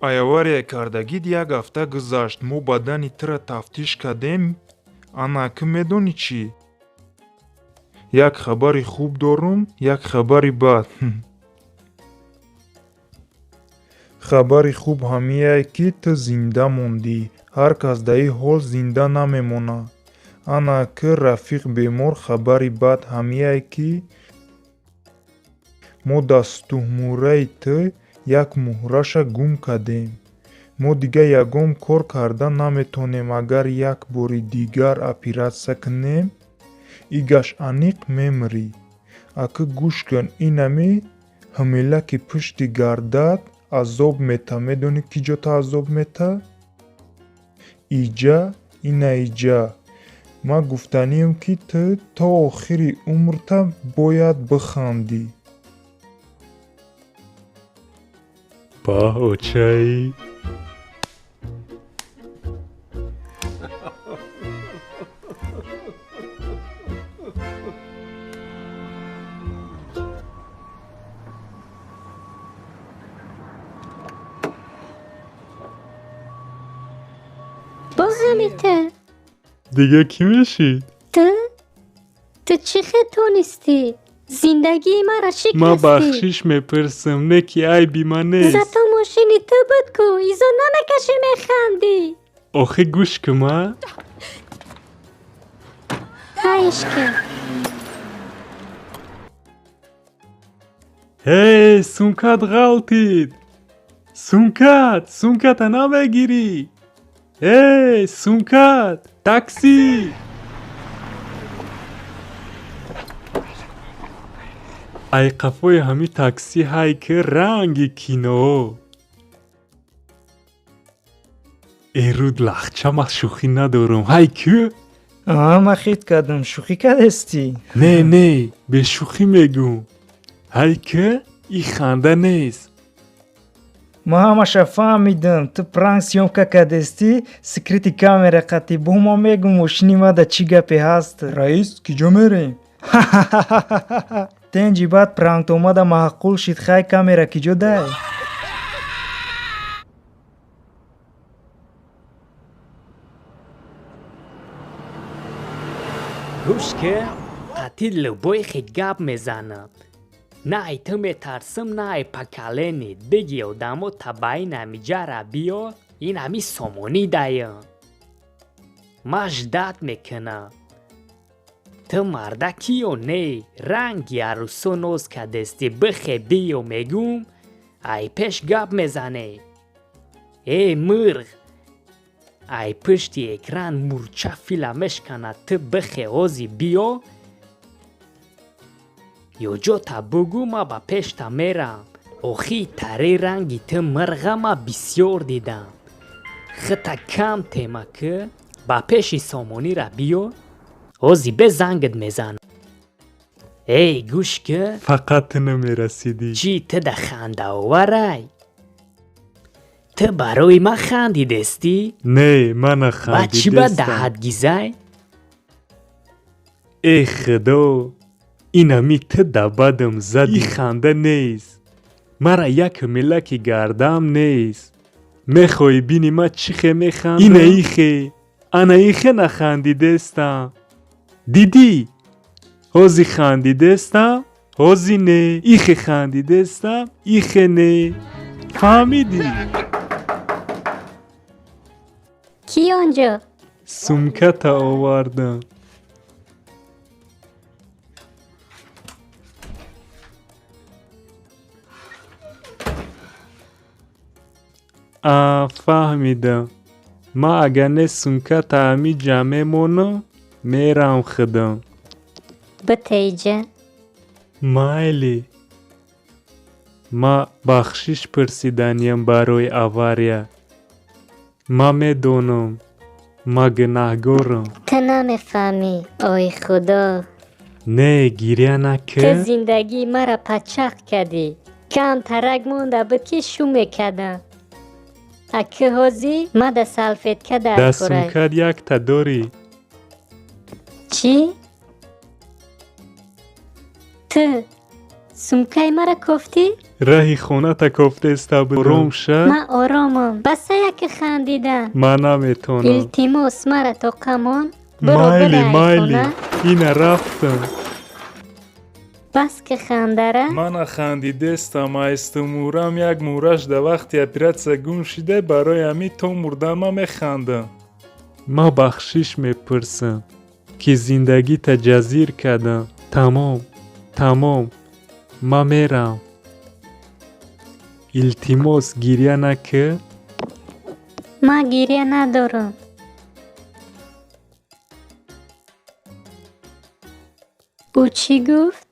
Ай авария кардагит як ҳафта гузашт, мо бадани тура тафтиш кардем. Ана ки медонӣ чӣ? Як хабари хуб дорум, як хабари бад. Хабари хуб ҳамияе, ки ту зинда мондӣ. Ҳар кас дар ин ҳол зинда намемонад. Ана ки, рафиқ бемор, хабари бад ҳамияе, ки мо дар сутунмӯҳраи ту як муҳраша гум кардем. Мо дигар ягон кор карда наметонем. Агар як бори дигар оператсия кунем, игаш аниқ мемирӣ. Акы гӯш кун, инами ҳамилаки пушти гардат азоб мета. Медонӣ, ки ҷота азоб мета? Иҷа, ина иҷа. Ман гуфтанием, ки ту то охири умрта бояд бихандӣ. Ба очаи. Боз ҳами ту? Дига кӣ мешид? Ту? Ту чӣ хел тонистӣ? Зиндагии маро Ман шикастӣ. бахшиш мепурсам, не ки айби ман нест. Зато мошини ту буд ку, изо намекашӣ, механдӣ. Охи гӯш кун, ма Ҳайш кун. Ҳей, сумкат ғалтид, сумкат, сумката намегирӣ. Эй, сумкат! Такси! Ай қафои ҳами такси ҳай ки ранги кино. Эруд лахча, ма шӯхӣ надорам, ҳай ки. Аа, ман хит кардам, шӯхӣ кардестӣ? Не, не, бешӯхӣ мегӯм, ҳай ки и ханда нест. Ман ҳамаша фаҳмидам, ту пранк съёмка кардестӣ, скрытый камера қатӣ. Бо ман мегум, мошини мада чӣ гапе ҳаст. Раис, ки ҷо мерем? Тенҷи баъд пранктомада маъқул шид. Хай, камера ки ҷо дай? Гӯш ки, қатӣ любой хе гап мезанам. На ай ту метарсам, на ай поколение. Биги одамо табаин амиҷара биё, ин ами сомонӣ даям. Ма ждать мекунам. Ту мардакӣ ё не? Ранги арӯсо ноз кардестӣ, бихе биё мегум, ай пеш гап мезанӣ. Э мирғ, ай пушти экран мурча фила мешканад, ту бихе ҳози биё, ё ҷота бугӯ, ма ба пешта мерам. Охи тари ранги ту мирға ма бисёр дидам. Хита кам тема ки ба пеши сомонира биё, ҳози бе зангат мезанам. Эй, гӯш ки. Фақат ту намерасидӣ. Чӣ ту да хандаоварай? Ту барои ман хандидестӣ? Не, ман Ба чӣ ба нахандидестам. даҳатгизай? Э худо, инами ту да бадам задӣ. И ханда нест, мара як миллаки гардам нест. Мехоҳӣ бини ма чӣ хе механдам? Ина ихе, ана ихе нахандидестам. Дидӣ, ҳози хандидестам, ҳози не, ихе хандидестам, ихе не. Фаҳмидӣ? Кӣ онҷо? Сумката овардам. А, фаҳмидам. Ман агар не сумката ҳамиҷа мемонам, мерам худам. Битеиҷа. Майли. Ма бахшиш пурсиданиям барои авария. Ман медонам, ма гунаҳгорам. Ту намефаҳмӣ, ой худо. Не, гиря Ту накун. зиндагии маро пачақ кардӣ. Кам тарак монда буд, ки шу мекардам. Аки ҳозӣ ма да салфетка Дар дархӯрай. сумкат якта дорӣ. Чӣ? Ту сумкаи маро кофтӣ? Раҳи хоната кофтеста будам. Ором ша. Ман оромам. Баса яке хандидан. Ман наметонам. Илтимос, мара тоқа мон. Биро Майли, бира ай майли. хона. Ина рафтам. Бас ки хандара. Мана хандидестам, айстумурам як мӯраш дар вақти оператсия гум шида, барои ҳамин то мурдан ман механдам. Ман бахшиш мепурсам, ки зиндагита ҷазир кардам. Тамом, тамом, ман мерам. Илтимос, гирья накӣ. Ман гирья надорам. Ӯ чӣ гуфт?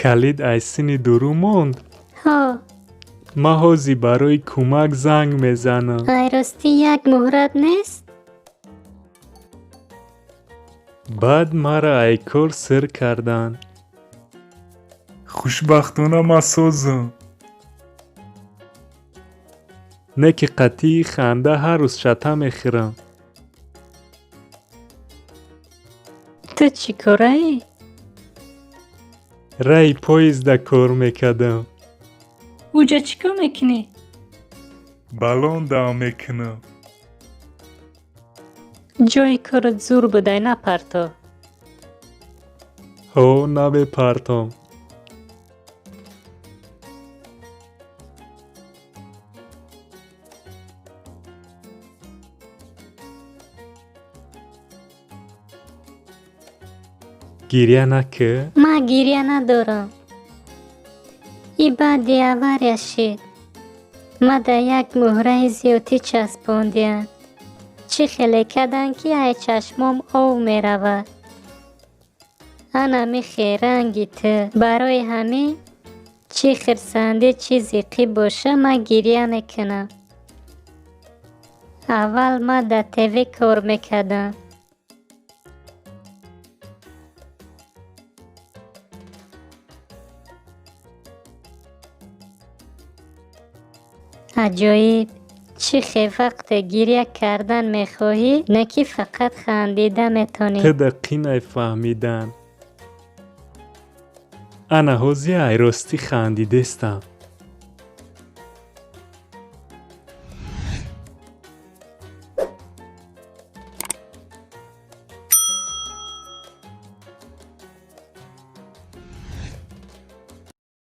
Калид аз сини дуру монд? Ҳо. Ман ҳозир барои кӯмак занг мезанам. Ғайростӣ як муҳрат нест? Баъд маро ай кор сир карданд. Хушбахтона ман созам. Не ки қатъии ханда ҳар рӯз шата мехӯрам. Ту чӣ кораӣ? Раи поезда кор мекардам. Уҷа чӣ кор мекунӣ? Баллон дам мекунам. Ҷои корат зур будай, напарто. Ҳо, намепартом. Гирья накӣ. Ман гирья надорам. И баъди авария шид. Ма дар як муҳраи зиёдтӣ часпондиям. Чӣ хеле карданд, ки ай чашмом ов меравад. Ана михе ранги ту. Барои ҳамин чӣ хирсандӣ, чӣ зиқӣ боша, ман гирья мекунам. Аввал ман дар ТВ кор мекардам. Аҷоиб, чӣ хе вақте гирья кардан мехоҳӣ, не ки фақат хандида метонӣ. Ту да қинай фаҳмидан. Ана ҳозир ай ростӣ хандидестам.